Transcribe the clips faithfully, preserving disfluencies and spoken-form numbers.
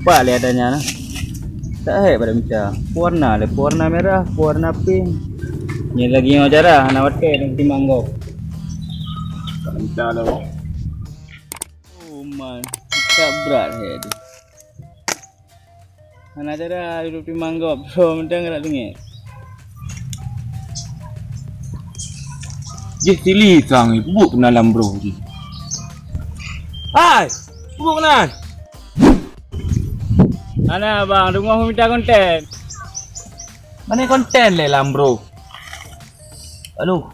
Pak lé adanya nah. Tak hek pada mita. Pewarna lé, pewarna merah, pewarna pink. Ni lagi nyoe cara hana watèe timang gob. Tak mita lah. Oh man, tak berat hek tu. Hana cara hidup timang gob, bro, mendang gerak teungoh. Jih sili sang ni, pubuk keunan lam bro jih. Hai, pubuk keunan. Hana bang, teungoh mita konten. Mana konten lé lam bro? Aduh.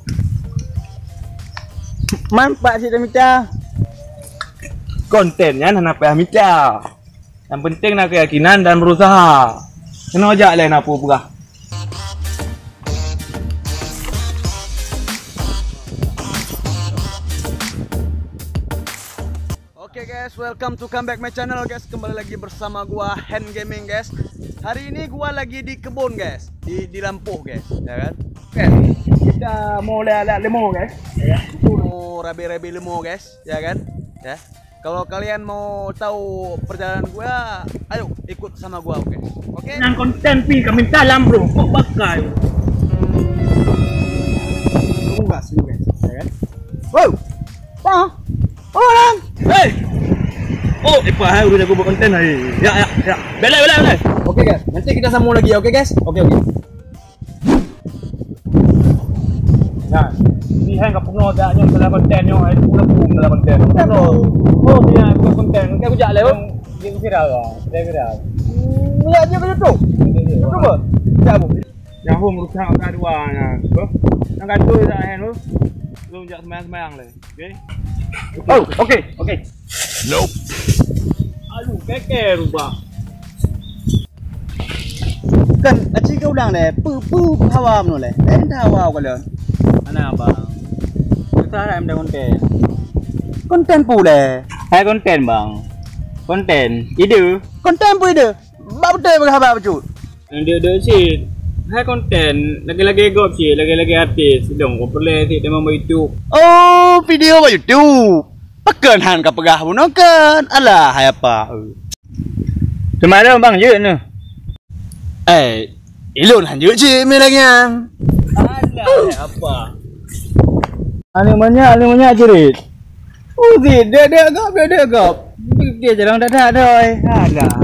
Man pak cit mita. Konten nyan hana payah mita. Yang penting na keuyakinan dan berusaha. Kena jak lé na peue peugah. Oke guys, welcome to come back my channel guys. Kembali lagi bersama gua Hand Gaming guys. Hari ini gua lagi di kebun guys, di di Lampôh guys, ya kan? Oke, kita mau lihat-lihat lemo guys. Ya, mau rabe-rabe lemo guys, ya kan? Ya. Kalau kalian mau tahu perjalanan gua, ayo ikut sama gua, oke? Oke? Nang konten pih kami dalam bro, kok bakai. Tunggu guys, tunggu guys, ya kan? Wow, Bang. Oh, Bang. Hei. Oh, eh, Pak, hai, udah jago buat konten, hai. Ya, ya, ya. Belai, belai, belai. Oke, guys. Nanti kita sambung lagi, oke, guys? Oke, oke. Nah, ini hai ka penuh dak nyoe dalam konten nyoe, hai, penuh dalam konten. Penuh. Oh, dia buat konten. Kan kujak lewat. Dia viral lah, dia viral. Lihat dia ke YouTube. YouTube apa? Cak apa? Yang home rusak angka dua nya. Apa? Yang kata tak hand tu. Belum jak semayang-semayang leh. Okey. Oh, okey, okey. Nope. Aduh, keke rubah. Kan aci ke ulang leh. Pu pu hawa menu leh. Lain dah hawa kalian. Mana abang? Susah lah minta konten. Konten pu leh. Hai konten bang. Konten. Ide. Konten pu ide. Bak beutôi bak haba bacut. Nyang duek-duek cit. Hai konten, lagèe-lagèe gob cit, lagèe-lagèe artis. Dong ko peureulèe cit teuma bak YouTube. Oh, video bak YouTube. Pakon han ka peugah bunoe kan? Alah, hai apa? Teuma bang jeuet nyoe. Eh, ilôn han jeuet cit meunan lagèe nyan. Alah, hai apa? Aneuk manyak, aneuk manyak jerit. Uzi, dek-dek gop, dek-dek gop. Dia jarang dak-dak doi. Alah.